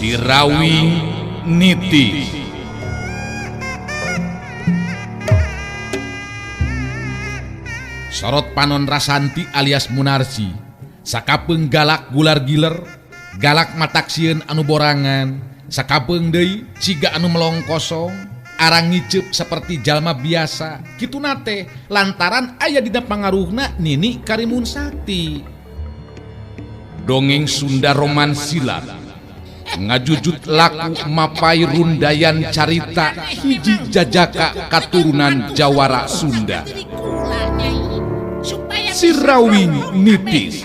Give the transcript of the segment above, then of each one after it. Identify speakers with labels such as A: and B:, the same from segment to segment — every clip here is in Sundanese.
A: Sirawing Nitis. Sorot panon Rasanti alias Munarsi sakapeung galak gular giler, galak matak sieun anu borangan, sakapeung deui siga anu melong kosong, arang ngiceup seperti jalma biasa. Kituna teh lantaran aya dina pangaruhna Nini Karimun Sakti. Dongeng Sunda Roman Silat ngajujut laku mapai rundayan carita hiji jajaka katurunan Jawara Sunda. Sirawing Nitis.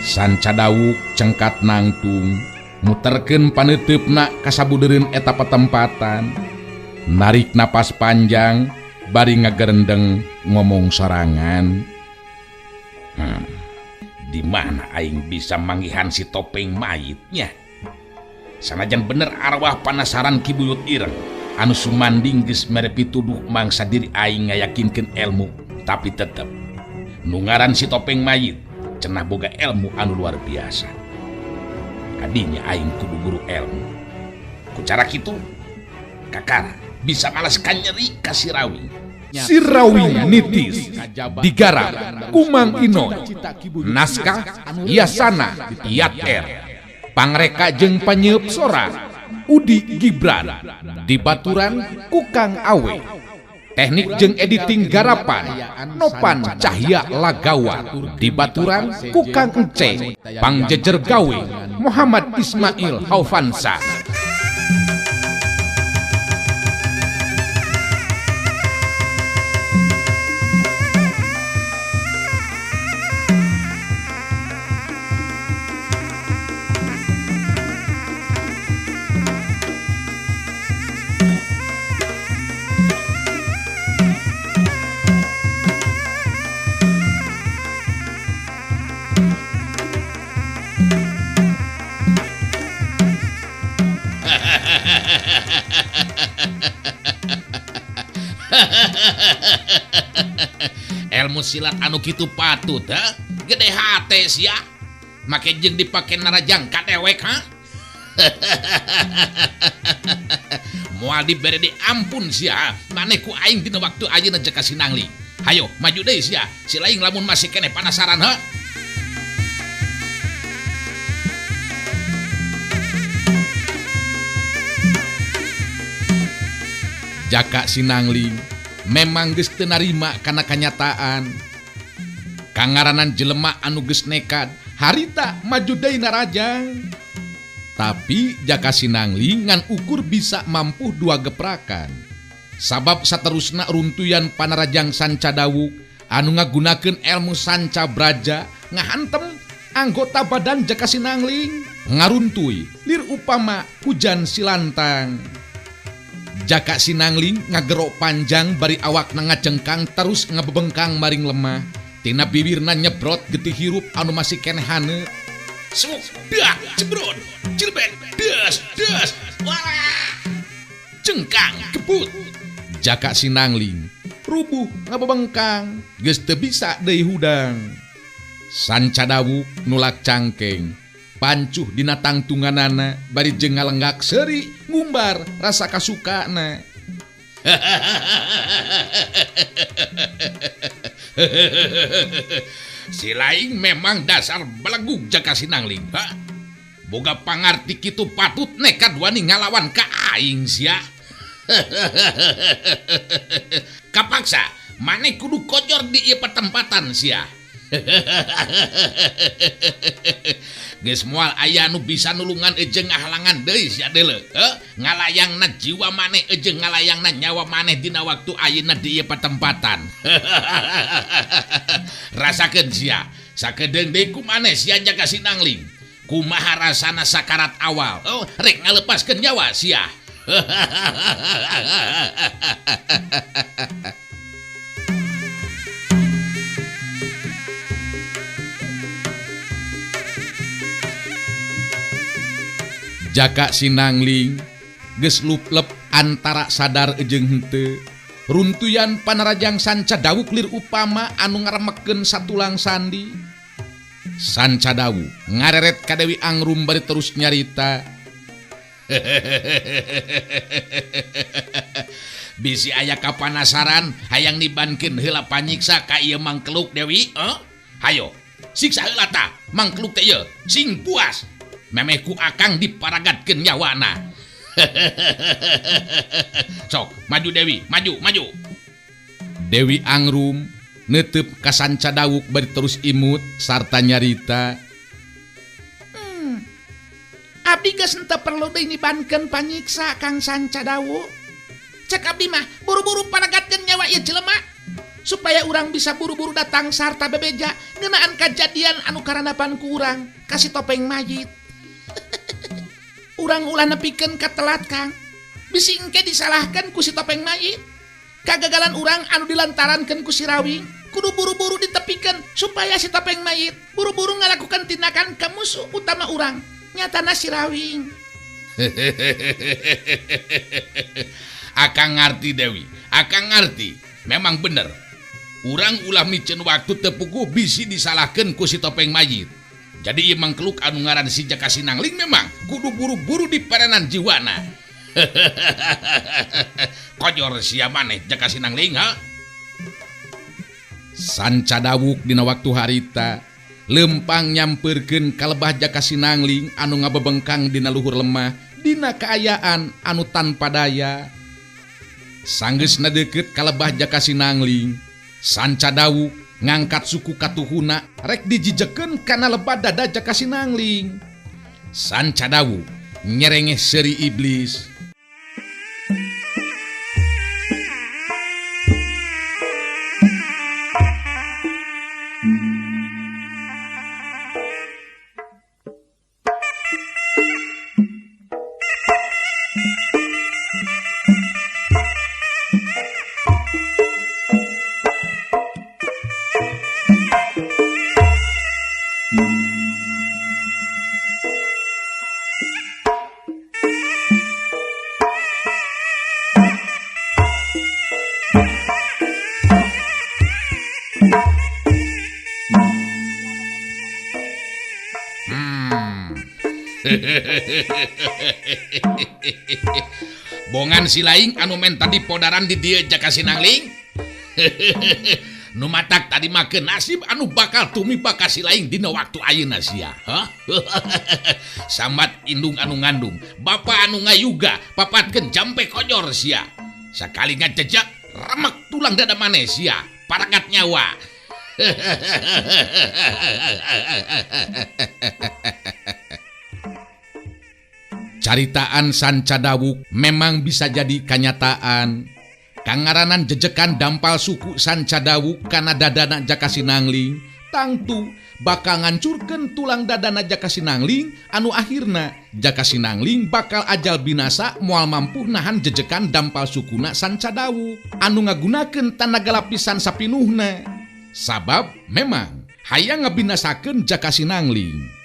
A: Sanca dawuk cengkat nangtung muterkeun paneuteup ka sabudeureun eta patempatan, narik napas panjang bari ngagerendeng ngomong sorangan. Di mana aing bisa manggihan si topeng mayitnya? Sanajan bener arwah panasaran Ki Buyut Ireng anu sumanding geus mere pituduh mangsa diri aing ngayakinkeun ilmu, tapi tetep nu ngaran si topeng mayit cenah boga ilmu anu luar biasa. Kadinya aing kudu guru ilmu. Ku cara kitu kakara bisa malaskan nyeri ka Sirawing. Sirawing Nitis digarap Kumang Inoy, naskah Yasana Yat R, pangreka jeung panyeup sora Udi Gibran, dibaturan Kukang Awe, teknik jeung editing garapan Nopan Cahya Lagawa, dibaturan Kukang Ence, pangjejer gawe Muhammad Ismail Haufansa. Ilmu silat anu kitu patut ha? Gede hate sia. Make jeung dipake narajang ka dewek ha? Moal dibere di ampun sia. Maneh ku aing dina waktu ayeuna Jaka Sinangling. Hayo maju deui sia. Si laing lamun masih keneh panasaran ha? Jaka Sinangling memang geus teu narima kana kanyataan. Kangaranan jelema anu geus nekad harita maju deui narajang. Tapi Jaka Sinangling ngan ukur bisa mampu dua geprakan. Sabab saterusna runtuyan panarajang Sanca Dawuk anu ngagunakeun elmu Sanca Braja ngahantem anggota badan Jaka Sinangling ngaruntuy lir upama hujan silantang. Jaka Sinangling ngagerok panjang bari awakna ngacengkang terus ngebebengkang maring lemah. Tina bibirna nyebrot getih hirup anu masih keneh haneut. Suk, dak, jebrot, cirbet, des, des, wah, cengkang, kebut. Jaka Sinangling rubuh ngabebengkang, geus teu bisa deui hudang. Sanca Dawuk nulak cangkeng, pancuh dina tangtunganana bari jeung ngalenggak seuri ngumbar rasa kasukana. Si laing memang dasar belegug Jaka Sinangling, ha? Boga pangarti kitu patut nekat wani ngalawan ka aing sia. Kapaksa maneh kudu kojor di ieu patempatan sia. Geus moal aya nu bisa nulungan jeung ngahalangan deui sia deuleu. Ngalayangna jiwa maneh jeung ngalayangna nyawa maneh dina waktu ayeuna di ieu patempatan. Rasakeun sia, sakedeung deui ku maneh sia Jaka Sinangling. Kumaha rasana sakarat awal? Oh, rek ngalepaskeun nyawa sia. Jaka Sinangling geus luplep antara sadar jeung henteu. Runtuyan panarajang Sanca Dawuk lir upama anu ngaremekeun satulang sandi. Sanca Dawuk ngareret ka Dewi Angrum bari terus nyarita. Bisi aya kapanasaran hayang nibankeun heula panyiksa ka ieu mangkeluk Dewi, Hayo, siksa heula tah mangkeluk teh ieu, sing puas. Memeh ku akang diparagatkeun nyawana. Sok, maju Dewi, maju, maju. Dewi Angrum neuteub ka Sanca Dawuk bari terus imut sarta nyarita.
B: Abdi geus henteu perlu deui nibankeun panyiksa Kang Sanca Dawuk. Cek abdi mah buru-buru paragatkeun nyawa ieu jelema supaya urang bisa buru-buru datang sarta bebeja ngeunaan kajadian anu karanapan ku urang ka si topeng mayit. Urang ulah nepikeun ka telat Kang. Bisi engke disalahkeun ku si topeng mayit. Kagagalan urang anu dilantarankeun ku si Rawing kudu buru-buru ditepikeun supaya si topeng mayit buru-buru ngalakukan tindakan ka musuh utama urang nyatana si Rawing.
A: Akang ngarti Dewi, akang ngarti. Memang bener. Urang ulah miceun waktu teu puguh bisi disalahkeun ku si topeng mayit. Jadi ieu mangkeluk anu ngaran si Jaka Sinangling memang kudu buru-buru diparenan jiwana. Kojor sia maneh Jaka Sinangling, ha? Sanca Dawuk dina waktu harita lempang nyampeurkeun ka lebah Jaka Sinangling anu ngabebengkang dina luhur lemah dina kaayaan anu tanpa daya. Sanggeusna deukeut ka lebah Jaka Sinangling, Sanca Dawuk ngangkat suku katuhuna rek dijijekeun kana lebah dada Jaka Sinangling. Sanca Dawuk nyerengeh seuri iblis. Bongan si laing anu men tadi podaran di dieu Jaka Sinangling. Nu matak tadi mah nasib anu bakal tumiba ka si laing dina waktu ayeuna sia. Sambat indung anu ngandung, bapa anu ngayuga, papatkeun jampe kojor sia. Sakali ngajejak remek tulang dada maneh sia, paragat nyawa. Caritaan Sanca Dawuk memang bisa jadi kanyataan. Kangaranan jejekan dampal suku Sanca Dawuk kana dadana Jaka Sinangling, tangtu bakal ngancurkeun tulang dadana Jaka Sinangling anu akhirna Jaka Sinangling bakal ajal binasa moal mampu nahan jejekan dampal sukuna Sanca Dawuk anu ngagunakeun tanaga lapisan sapinuhna. Sabab memang hayang ngabinasakeun Jaka Sinangling.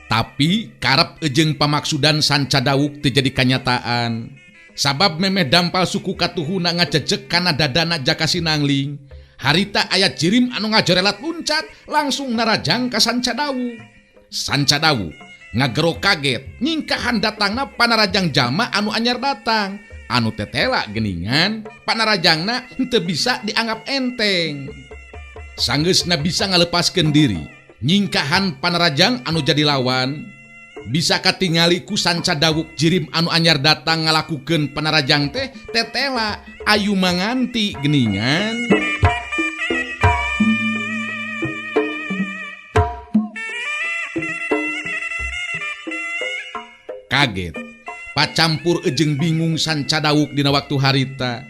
A: Tapi karep ejeng pamaksudan Sanca Dawuk teu jadi kanyataan. Sabab memeh dampal suku katuhuna ngajejek kana dadana Jaka Sinangling. Harita aya jirim anu ngajorelat luncat langsung narajang ka Sanca Dawuk. Sanca Dawuk ngagero kaget nyingkahan datangna panarajang jalma anu anyar datang. Anu tetela geningan panarajangna henteu bisa dianggap enteng. Sanggeusna bisa ngalepaskeun diri. Nyingkahan panarajang anu jadi lawan bisa katingali ku Sanca Dawuk jirim anu anyar datang ngalakukeun panarajang teh tetela ayu manganti geningan. Kaget pacampur ejeng bingung Sanca Dawuk dina waktu harita.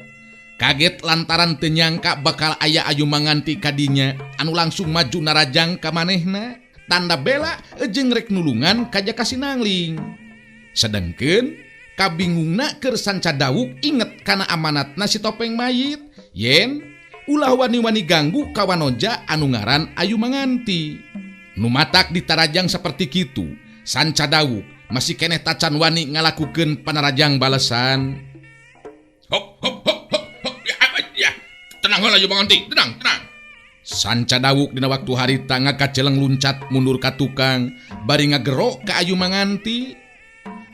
A: Kaget lantaran teu nyangka bakal aya ayu manganti kadinya anu langsung maju narajang ka manehna. Tanda bela ejeng rek nulungan ka Jaka Sinangling. Sedengkeun kabingungna keur Sanca Dawuk inget kana amanatna si topeng mayit yen ulah wani-wani ganggu ka wanoja anu ngaran ayu manganti. Nu matak ditarajang saperti kitu, Sanca Dawuk masih keneh tacan wani ngalakukeun panarajang balesan. Hop hop hop hop. Ya, tenang heula ayu manganti, tenang, tenang. Sanca Dawuk dina waktu harita ngakaceleng luncat mundur ka tukang bari ngagero ka Ayu Manganti.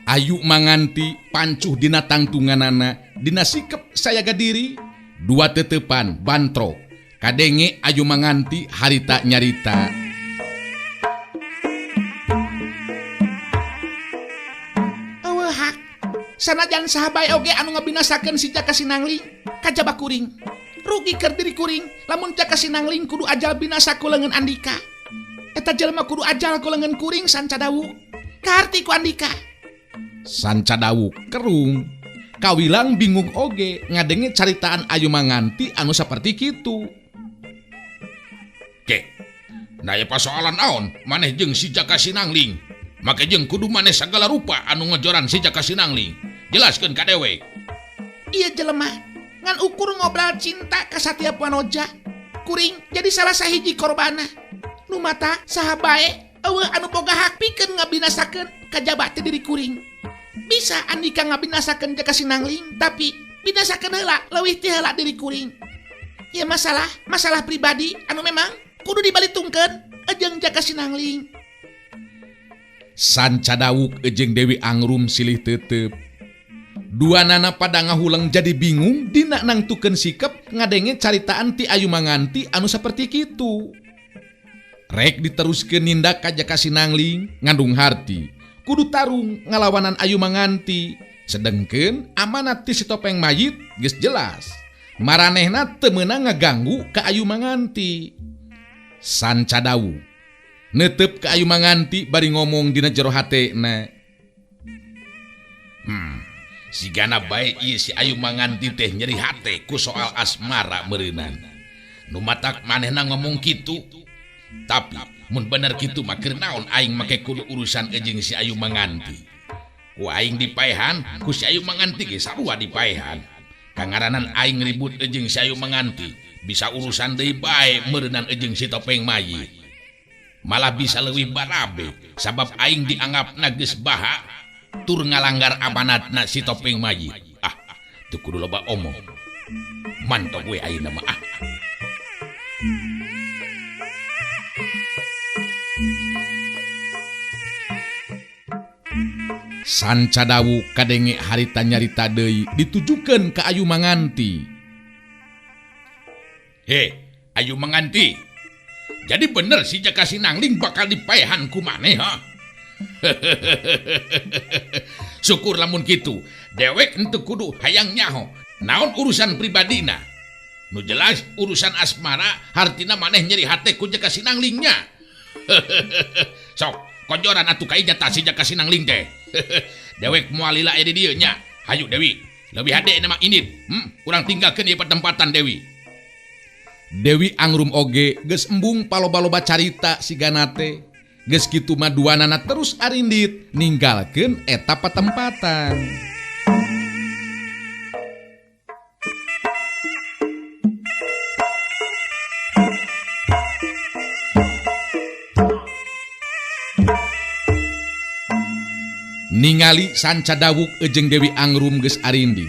A: Ayu Manganti pancuh dina tangtunganana dina sikep sayaga diri dua tetepan bantrok kadenge Ayu Manganti harita nyarita.
B: Eueuh hak sanajan saha bae oge anu ngabinasakeun si Jaka Sinangling kajaba kuring. Rugi keur diri kuring lamun Jaka Sinangling kudu ajal binasa ku leungeun Andika. Eta jelema kudu ajal ku leungeun kuring Sanca Dawuk. Kaharti ku Andika.
A: Sanca Dawuk kerung. Kawilang bingung oge ngadenge caritaan Ayu Manganti anu saperti kitu. Ke, nah ya pasoalan naon maneh jeung si Jaka Sinangling. Make jeung kudu maneh sagala rupa anu ngejoran si Jaka Sinangling. Jelaskeun ka dewek.
B: Ieu jelema ngan ukur ngobrol cinta ka satiap wanoja. Kuring jadi salah sahiji korbana. Nu mata saha bae eueuh anu boga hak pikeun ngabinasakeun kajaba teh diri kuring. Bisa Andika ngabinasakeun Jaka Sinangling tapi binasakeun heula leuwih ti heula diri kuring. Ieu masalah pribadi anu memang kudu dibalitungkeun jeung Jaka Sinangling.
A: Sanca Dawuk jeung Dewi Angrum silih tetep. Dua nana pada ngahuleng jadi bingung dina nangtukeun sikep ngadenge caritaan ti Ayu Manganti anu saperti kitu. Rek diteruskeun nindak ka Jaka Sinangling ngandung harti. Kudu tarung ngalawanan Ayu Manganti. Sedengkeun amanat ti si topeng mayit geus jelas. Maranehna teu meunang ngaganggu ka Ayu Manganti. Sanca Dawuk netep ka Ayu Manganti bari ngomong dina jero hatena. Sigana bae ieu si Ayu Manganti teh nyeri hate ku soal asmara meureunan. Nu matak manehna ngomong kitu. Tapi mun bener kitu mah keur naon aing make kudu urusan jeung si Ayu Manganti. Ku aing dipaehan, ku si Ayu Manganti ge sarua dipaehan. Kangaranan aing ribut jeung si Ayu Manganti, bisa urusan deui bae meureunan jeung si topeng mayit. Malah bisa leuwih barabe sabab aing dianggapna geus baha tur ngalanggar amanatna si topeng mayit. Ah, teu kudu loba omong. Mantap we ayeuna mah ah. Sanca Dawuk kadenge harita nyarita deui ditujukeun ka Ayu Manganti. He, Ayu Manganti. Jadi bener si Jaka Sinangling bakal dipaehan ku maneh ha? Syukur lamun kitu. Dewek henteu kudu hayang nyaho naon urusan pribadina. Nu jelas urusan asmara hartina maneh nyeri hate ku Jaka Sinanglingnya. Sok kojoran atuh ka ijata si Jaka Sinangling teh. Dewek moal lila aya di dieu nya. Hayu Dewi, leuwih hade nama indit. Urang tinggalkeun ieu patempatan Dewi. Dewi Angrum oge geus embung paloba-loba carita sigana teh. Geus kitu mah duanana terus arindit ninggalkeun eta patempatan. Ningali Sanca Dawuk jeung Dewi Angrum geus arindit.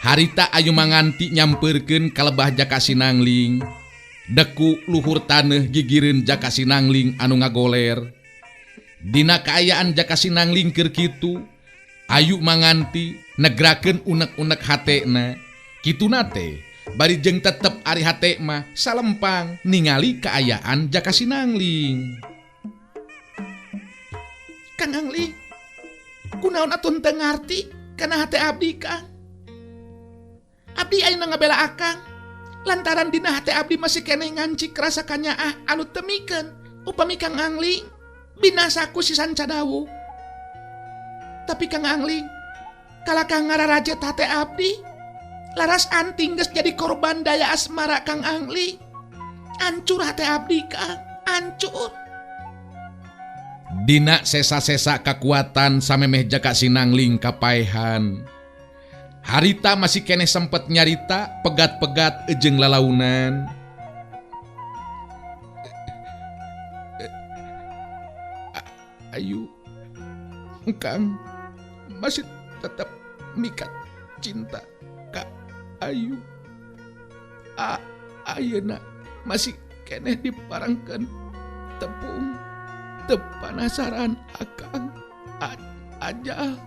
A: Harita Ayu Manganti nyampeurkeun ka lebah Jaka Sinangling. Deku luhur taneuh gigireun Jaka Sinangling anu ngagoler. Dina kaayaan Jaka Sinangling keur kitu, Ayu Manganti negrakeun unek-unek hatena. Kituna teh bari jeung tetep ari hate mah salempang ningali kaayaan Jaka Sinangling.
B: Kang Angling, kunaon atuh teu ngarti kana hate abdi Kang. Abdi ayeuna ngabela akang lantaran dina hate abdi masih keneh ngancik rasa kanyaah anu temikeun upami Kang Angling binasa ku si Sanca Dawuk. Tapi Kang Angling kalakah ngararajet hate abdi laras anting geus jadi korban daya asmara Kang Angling. Ancur hate abdi Kang, ancur.
A: Dina sesa-sesa kakuatan samemeh Jaka Sinangling kapaehan. Harita masih keneh sempet nyarita pegat-pegat jeung lalaunan. Ayu, Kang masih tetap mikat cinta ka Ayu. Ayeuna masih
B: Keneh diparengkeun tepung teu panasaran akang aja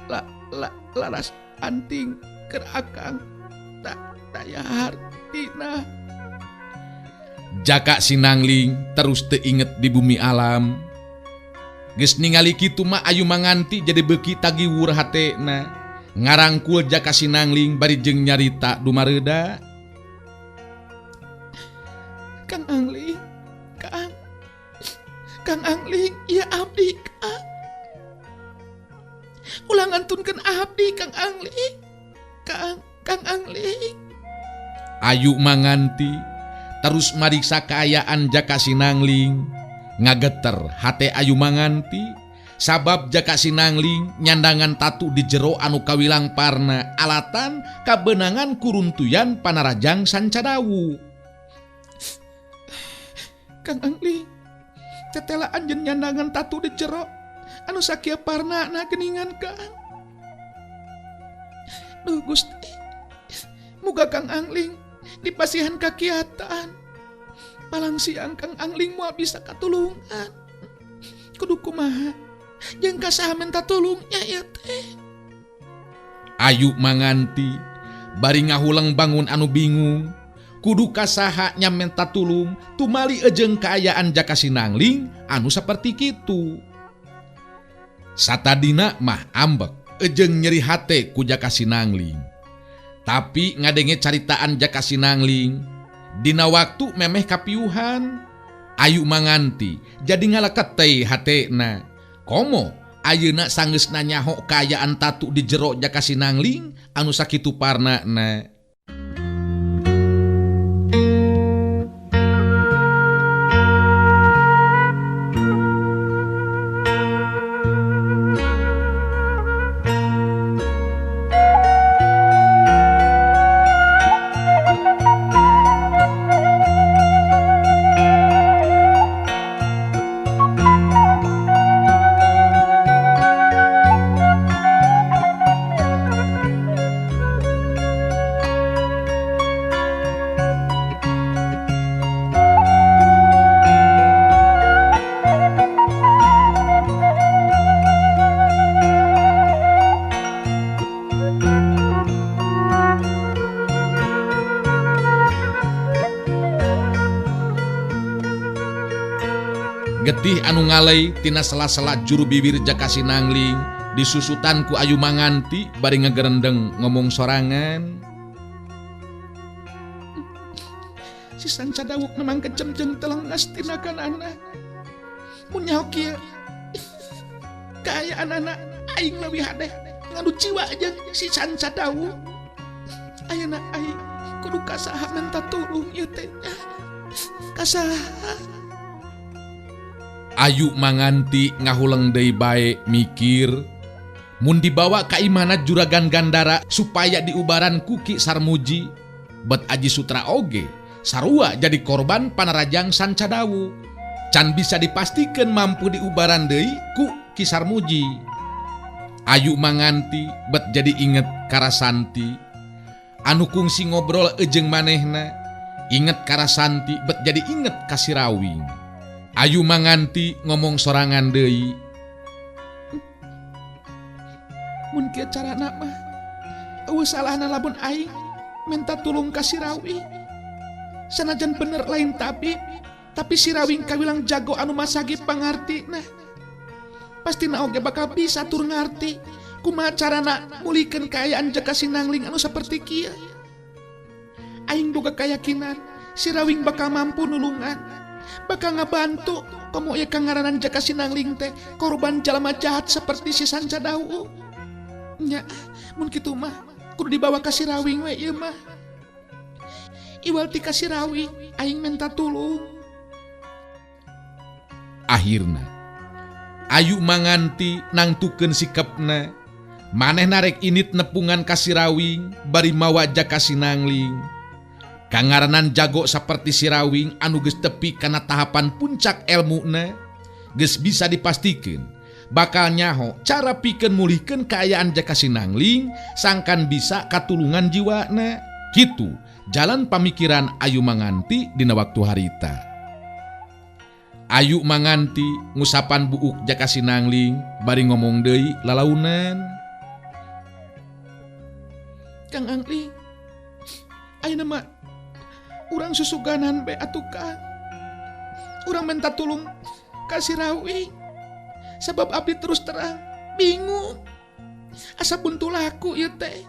B: la la laras anting keur akang tak daya hartina.
A: Jaka Sinangling terus teu inget di bumi alam. Geus ningali kitu mah Ayu Manganti jadi beuki tagiwur hatena. Ngarangkul Jaka Sinangling bari jeung nyarita dumareuda.
B: Kang Angling, Kang. Kang Angling, ieu abdi, Kang. Ulah ngantunkeun abdi, Kang Angling. Kang, Kang Angling.
A: Ayu Manganti terus mariksa kaayaan Jaka Sinangling. Ngageter hate Ayu Manganti sabab Jaka Sinangling nyandangan tatu di jero anu kawilang parna alatan kabenangan kuruntuyan panarajang Sancadawu.
B: Kang Angling, tetela anjeun nyandangan tatu di jero anu sakieu parna na geuningan Kang. Duh Gusti, muga Kang Angling dipasihan kakiatan. Palang siang Kang Angling moal bisa katulungan. Kudu kumaha jeung ka saha minta tulungnya ieu teh.
A: Ayu Manganti bari ngahuleng bangun anu bingung. Kudu ka saha nya minta tulung tumali ejeng kaayaan Jaka Sinangling anu saperti kitu. Satadina mah ambek ejeng nyeri hate ku Jaka Sinangling. Tapi ngadenge caritaan Jaka Sinangling dina waktu memeh kapiuhan Ayu Manganti jadi ngaleketei hatena. Komo ayeuna sanggeusna nyaho kaayaan tatu di jero Jaka Sinangling anu sakitu parnana. Getih anu ngalei tina sela-sela juru bibir Jaka Sinangling disusutan ku Ayu Manganti bari ngegerendeng ngomong sorangan.
B: Si Sancadawuk memang kecem jeung telengas tina kanana. Mun nyaho kieu kaayaan anak aing leuwih hade ngadu jiwa jeung si Sancadawuk. Ayeuna aing kudu ka saha minta tulung ieu teh. Ka saha?
A: Ayu Manganti ngahuleng deui bae mikir mun dibawa ka imana Juragan Gandara supaya diubaran ku Ki Sarmuji bet Aji Sutra oge sarua jadi korban panarajang Sancadawu. Can bisa dipastikan mampu diubaran deui ku Ki Sarmuji. Ayu Manganti bet jadi inget Karasanti anu kungsi ngobrol ejeng manehna. Inget Karasanti bet jadi inget ka Sirawing. Ayu Manganti ngomong sorangan deui.
B: Mun kieu carana mah eueuh salahna lamun aing minta tulung ka Sirawing. Sanajan bener lain tabib, tapi Sirawing kawilang jago anu masagi pangartina. Pastina oge bakal bisa tur ngarti kumaha carana mulikeun kaayaan Jaka Sinangling anu saperti kieu. Aing boga kayakinan Sirawing bakal mampu nulungan, bakal ngabantu komo ieu kangaranan Jaka Sinangling teh korban jalma jahat seperti si Sancadawu. Nya, mun kitu mah kudu dibawa ka Sirawing we ieu mah. Iwal ti ka Sirawing aing minta tulung.
A: Akhirna Ayu Manganti nangtukeun sikepna. Maneh narek init nepungan ka Sirawing bari mawa Jaka Sinangling. Kangaranan jago saperti Sirawing anu geus tepi kana tahapan puncak elmuna geus bisa dipastikeun bakal nyaho cara pikeun mulihkeun kaayaan Jaka Sinangling sangkan bisa katulungan jiwana. Kitu jalan pamikiran Ayu Manganti dina waktu harita. Ayu Manganti ngusapan buuk Jaka Sinangling bari ngomong deui lalaunan.
B: Kang Angling, ayeuna mah urang susuganan bae atuh Kang. Urang minta tulung ka si Rawing. Sebab abdi terus terang bingung. Asa buntu laku ieu teh.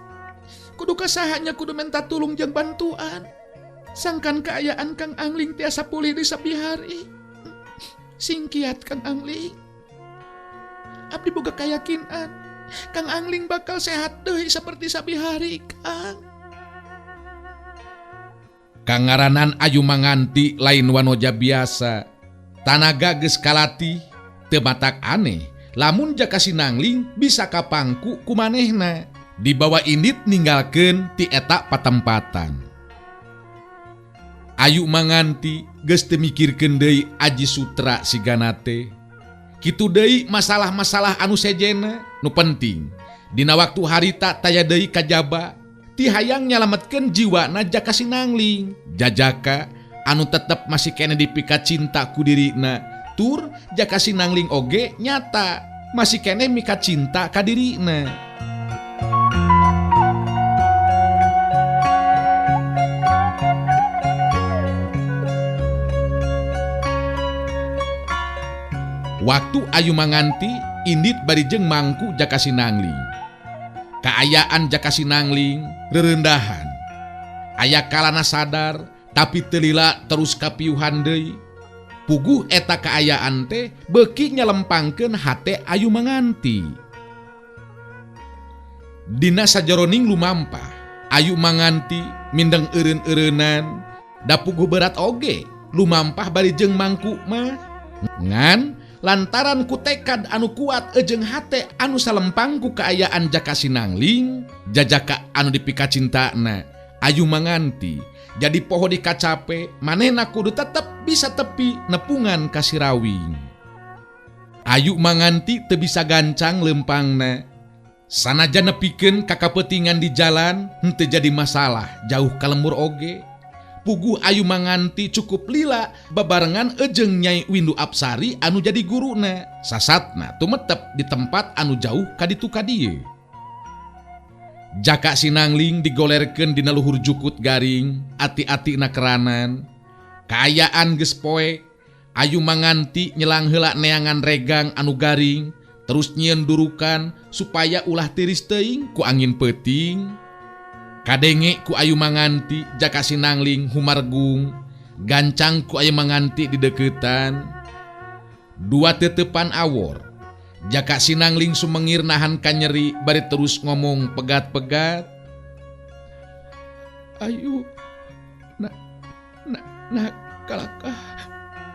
B: Kudu kasahanya kudu minta tulung jeung bantuan. Sangkan kaayaan Kang Angling tiasa pulih di sabihari. Singkiat Kang Angling. Abdi boga kayakinan Kang Angling bakal sehat deui seperti sabihari Kang.
A: Kangaranan Ayu Manganti lain wanoja biasa. Tanaga geus kalatih teu matak aneh lamun Jaka Sinangling bisa kapangku ku manehna. Dibawa indit ninggalkeun ti eta patempatan. Ayu Manganti geus teu mikirkeun deui Aji Sutra sigana teh. Kitu deui masalah-masalah anu sejena nu penting. Dina waktu harita taya deui kajaba ti hayang nyalametkeun jiwana Jaka Sinangling. Jajaka anu tetep masih kene dipika cinta ku dirina. Tur Jaka Sinangling oge nyata masih kene mika cinta ka dirina. Waktu Ayu Manganti indit bari jeung mangku Jaka Sinangling. Kaayaan Jaka Sinangling rerendahan. Aya kalana sadar tapi teu lila terus kapiuhan deui. Puguh eta kaayaan teh beuki nyalempangkeun hate Ayu Manganti. Dina sajeroning lumampah, Ayu Manganti mindeng eureun-eureunan, da puguh berat oge lumampah bari jeung mangku mah. Ngan lantaran ku tekad anu kuat ejeng hate anu salempang ku kaayaan Jaka Sinangling, jajaka anu dipika cintana Ayu Manganti jadi poho dikacape manehna kudu tetep bisa tepi nepungan ka si Rawing. Ayu Manganti teu bisa gancang lempangna. Sanajan nepikeun ka kapetingan di jalan henteu jadi masalah jauh ka lembur oge. Puguh Ayu Manganti cukup lila babarengan ejeng Nyai Windu Apsari anu jadi guruna. Sasatna tumetep di tempat anu jauh kaditu kadieu. Jaka Sinangling digolerkeun dina luhur jukut garing, ati-atina keranan. Kaayaan geus poek, Ayu Manganti nyelang heula neangan regang anu garing, terus nyieun durukan supaya ulah tiris teuing ku angin peuting. Kadenge ku Ayu Manganti Jaka Sinangling humargung, gancang ku Ayu Manganti di deketan. Dua tetepan awor, Jaka Sinangling sumengir nahan kanyeri bari terus ngomong pegat-pegat.
B: Ayu, na kalakah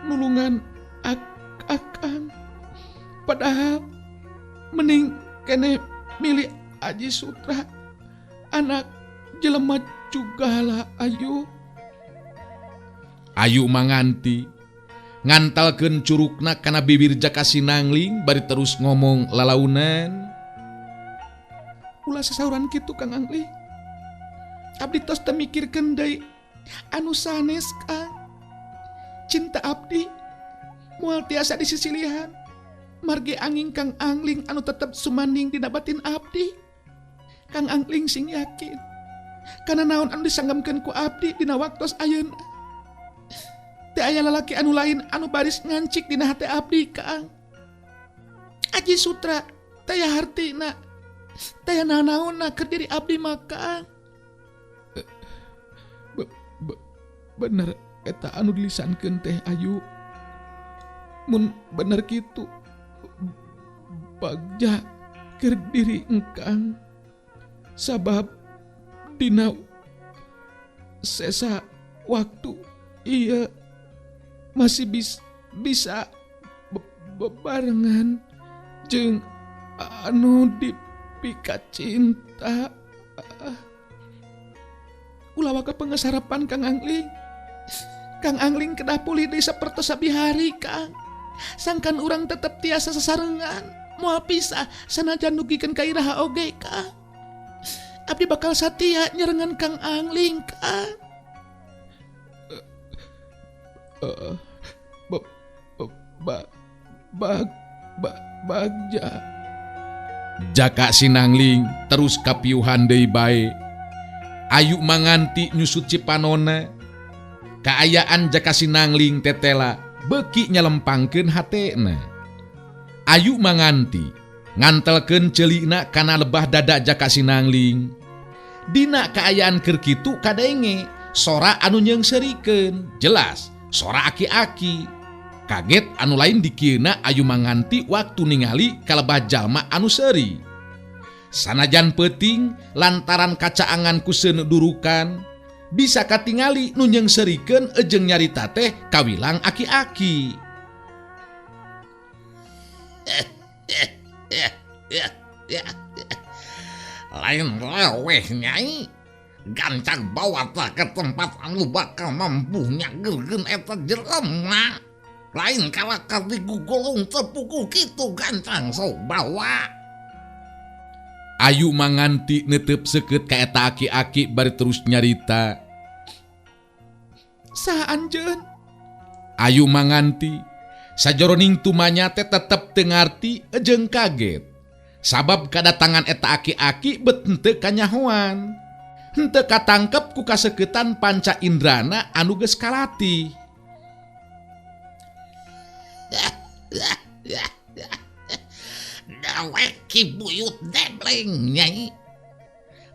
B: nulungan akang. Padahal mending kene milih Aji Sutra anak jelema juga lah Ayu.
A: Ayu Manganti ngantalkeun curugna kana bibir Jaka Sinangling bari terus ngomong lalaunan.
B: Ulah sasauran kitu Kang Angling. Abdi tos teu mikirkeun deui anu sanes Kang. Cinta abdi moal tiasa disisilihan. Margi angin Kang Angling anu tetep sumanding dina batin abdi. Kang Angling sing yakin kana naon anu disanggemkeun ku abdi dina waktos ayeuna. Teu aya lalaki anu lain anu baris ngancik dina hate abdi Kang. Aji Sutra taya hartina taya nanaonna keur diri abdi mah Kang.
C: Bener eta anu dilisankeun teh Ayu. Mun bener kitu bagja keur diri engkang. Sabab dina sesa waktu iya masih bisa bebarengan jeung anu dipika cinta.
B: Ulah waka pengesarapan Kang Angling. Kang Angling kedah pulih deui sapertos sabihari Kang. Sangkan urang tetep tiasa sasarengan, moal pisah sanajan dugikeun ka iraha oge Kang. Abdi bakal satia nyerengan Kang Angling Kang.
C: Ba ba ba bagja.
A: Jaka Sinangling terus kapiuhan deui bae. Ayu Manganti nyusut cipanona. Kaayaan Jaka Sinangling tetela beuki nyalempangkeun hatena. Ayu Manganti ngantelkeun ceulina kana lebah dada Jaka Sinangling. Dina kaayaan keur kitu kadenge sora anu nyeungseurikeun, jelas sora aki-aki. Kaget anu lain dikieuna Ayu Manganti waktu ningali kalebah jalma anu seuri. Sanajan peuting lantaran kacaangan ku seuneu durukan, bisa katingali nu nyeungseurikeun ejeng nyarita teh kawilang aki-aki.
B: Lain leweh nyai, gancang bawa tah ke tempat anu bakal mampu nyagerkeun eta jelema. Lain kalakar digugulung tepuku kitu gancang sok bawa.
A: Ayu Manganti netep seukeut ka eta aki-aki bari terus nyarita.
C: Saha anjeun?
A: Ayu Manganti sajoroning tumanya teh tetep teu ngarti jeung kaget. Sabab kadatangan eta aki-aki bet henteu kanyahoan. Henteu katangkep ku kasekeutan panca indrana anu geus kalatih.
B: Dawek Ki Buyut Debleng nyai.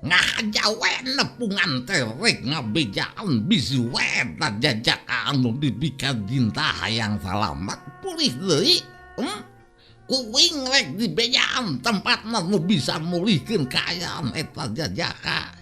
B: Ngahaja we nepungan terek ngabejaan bisi we eta jajaka anu dibika cinta hayang salamat pulih deui. Kuing rek dibejaan tempatna nu bisa mulihkeun kaayaan eta jajaka.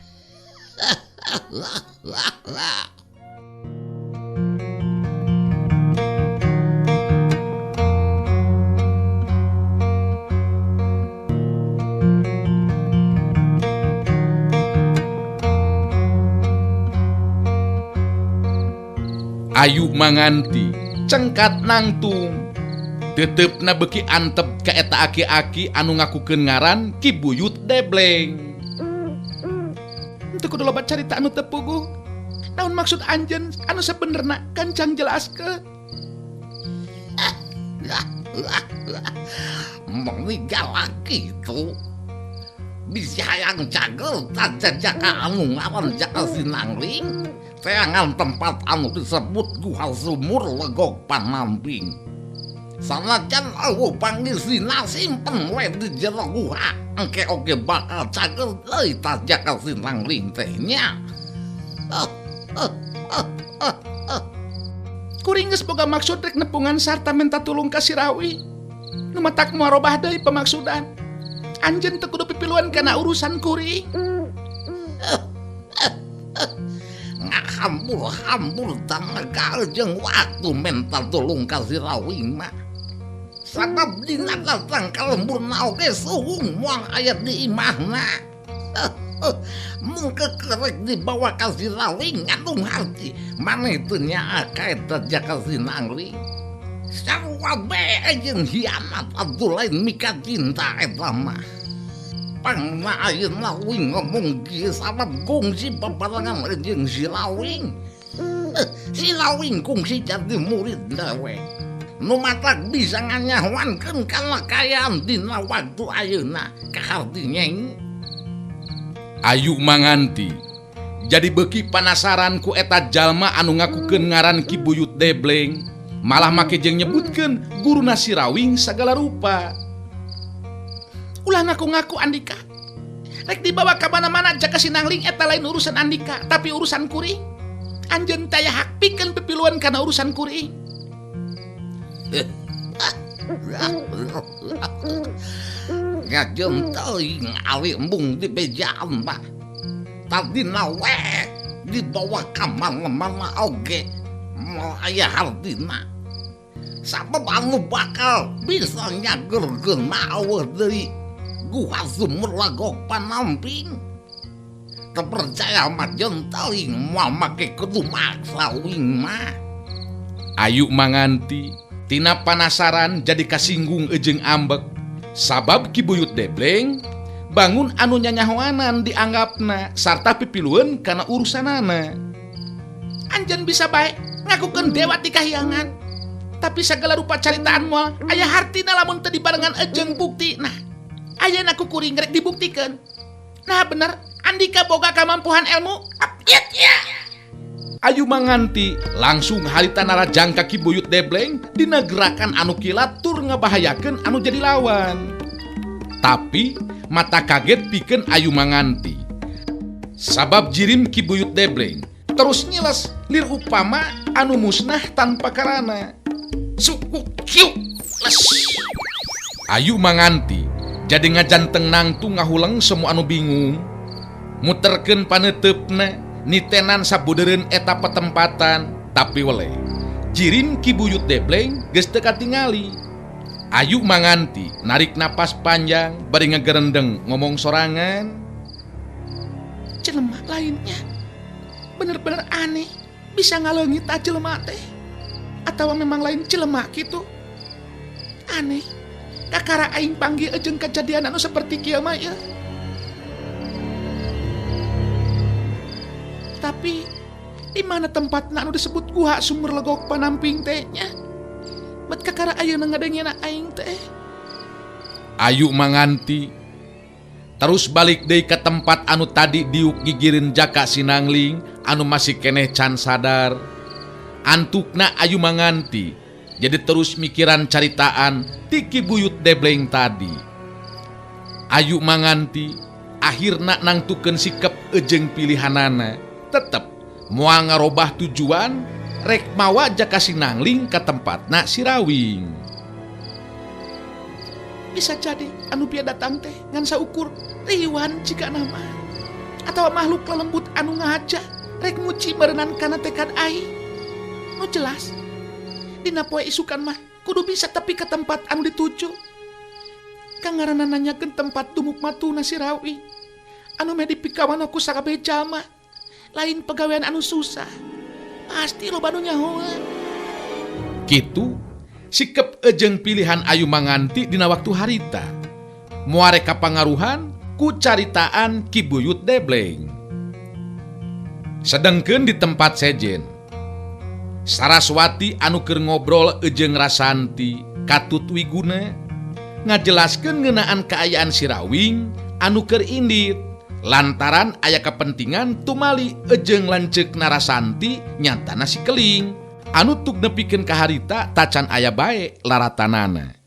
A: Ayu Manganti cengkat nangtung tetepna beuki antep ka eta aki-aki anu ngakukeun ngaran Ki Buyut Debleng.
C: Teu kudu loba carita anu teu puguh. Naon maksud anjeun anu sabenerna gancang jelaskeun.
B: Meni galak kitu. Bisi hayang cagel tajajaka anu ngaran Jaka Sinangling. Teangan tempat anu disebut Guha Sumur Legok Panamping. Sanajan eueuh pangisina simpen we di jero guha, engke oge bakal cagel deui tah Jaka Sinangling teh nya.
C: Kuring geus boga maksud rek nepungan sarta minta tulung ka Sirawi. Nu matak moal robah deui pamaksudan. Anjeun teu kudu pipiluan kana urusan kuring.
B: Ngahambur-hambur tanaga jeung waktu minta tulung ka Sirawi mah. Sabab dina datang ka lemburna oge suhung moal aya di imahna. Mun kekerek dibawa ka Sirawi ngadung harti maneh teu nyaah ka eta Jaka Sinangling. Sarua bae jeung hianat atuh lain mika cinta eta mah. Pangna ayeuna uing ngomong kieu sabab kungsi babarengan jeung Sirawing. Sirawing kungsi jadi murid we. Nu matak bisa nganyahoankeun kana kaayaan dina waktu ayeuna kaharti nyeng.
A: Ayu Manganti jadi beuki panasaran ku eta jalma anu ngakukeun ngaran Ki Buyut Debleng, malah make jeung nyebutkeun guruna Sirawing sagala rupa.
C: Ulah ngaku-ngaku Andika. Rek dibawa ka mana-mana Jaka Sinangling eta lain urusan Andika, tapi urusan kuring. Anjeun teh aya hak pikeun pipiluan kana urusan kuring.
B: Ngajeun teuing ali embung di bejaan mah. Tadina we dibawa ka mana-mana oge moal aya hartina. Sabab anu bakal bisa nyagerkeun mah eueuh deui Guha Sumur Legok Panamping. Terpercaya mah jeung teuing moal make kudu maksa uing mah.
A: Ayu Manganti tina panasaran jadi kasinggung jeung ambek. Sabab Ki Buyut Debleng bangun anu nyanyahoanan dianggapna sarta pipilueun kana urusanana.
C: Anjeun bisa bae.
B: Ngakukeun dewa ti kahyangan. Tapi sagala rupa caritaan moal aya hartina lamun teu dibarengan ejeng bukti. Nah, ayeuna ku kuring rek dibuktikeun. Nah bener, Andika boga kamampuhan ilmu. Apiet ya.
A: Ayu Manganti langsung harita narajang ka Ki Buyut Debleng dina gerakan anu kilat tur ngabahayakeun anu jadi lawan. Tapi mata kaget pikeun Ayu Manganti. Sabab jirim Ki Buyut Debleng terus nyiles lir upama anu musnah tanpa karana.
B: Suku kiu les.
A: Ayu Manganti jadi ngajanteng nangtung ngahuleng semua anu bingung. Muterkeun paneuteup-na nitenan sabudeureun eta petempatan, tapi weleh jirim Ki Buyut Debleng geus teu katingali. Ayu Manganti narik napas panjang bari ngagerendeng ngomong sorangan.
B: Jelema lainnya bener-bener aneh, bisa ngaleungit ta jelema teh, atawa memang lain jelema kitu. Aneh, kakara aing panggil jeung kejadian anu seperti kieu mah ya. Tapi di mana tempatna anu disebut guha sumur legok panamping teh nya? Bet kakara ayeuna ngadengena aing teh.
A: Ayu Manganti terus balik deui ka tempat anu tadi diuk gigireun Jaka Sinangling anu masih keneh can sadar. Antukna Ayu Manganti jadi terus mikiran caritaan ti Ki Buyut Debleng tadi. Ayu Manganti akhirna nangtukeun sikep ejeng pilihanana. Tetep moal ngarobah tujuan rek mawa Jaka Sinangling ka tempatna si Rawing.
B: Bisa jadi anu pia datang teh ngan saukur riwan jika nama atau makhluk lelembut anu ngaja rek muci merenan kana tekad aing. Nu jelas dina poe isukan mah kudu bisa tepi ke tempat anu dituju. Kangaranna nanyakeun tempat dumuk matuna si Rawi anu meh dipikawan ku sakabeh jalma. Lain pegawean anu susah, pasti loba nu nyahoan.
A: Kitu sikep ejeng pilihan Ayu Manganti dina waktu harita. Muare kapangaruhan ku caritaan Ki Buyut Debleng. Sedengkeun di tempat sejen, Saraswati anu keur ngobrol ejeng Rasanti katut wiguna ngajelaskeun ngeunaan kaayaan si Rawing anu keur indit lantaran aya kepentingan tumali ejeng lanceuk Narasanti nyatana si Keling anu tuk nepikeun ka harita tacan aya bae laratanana.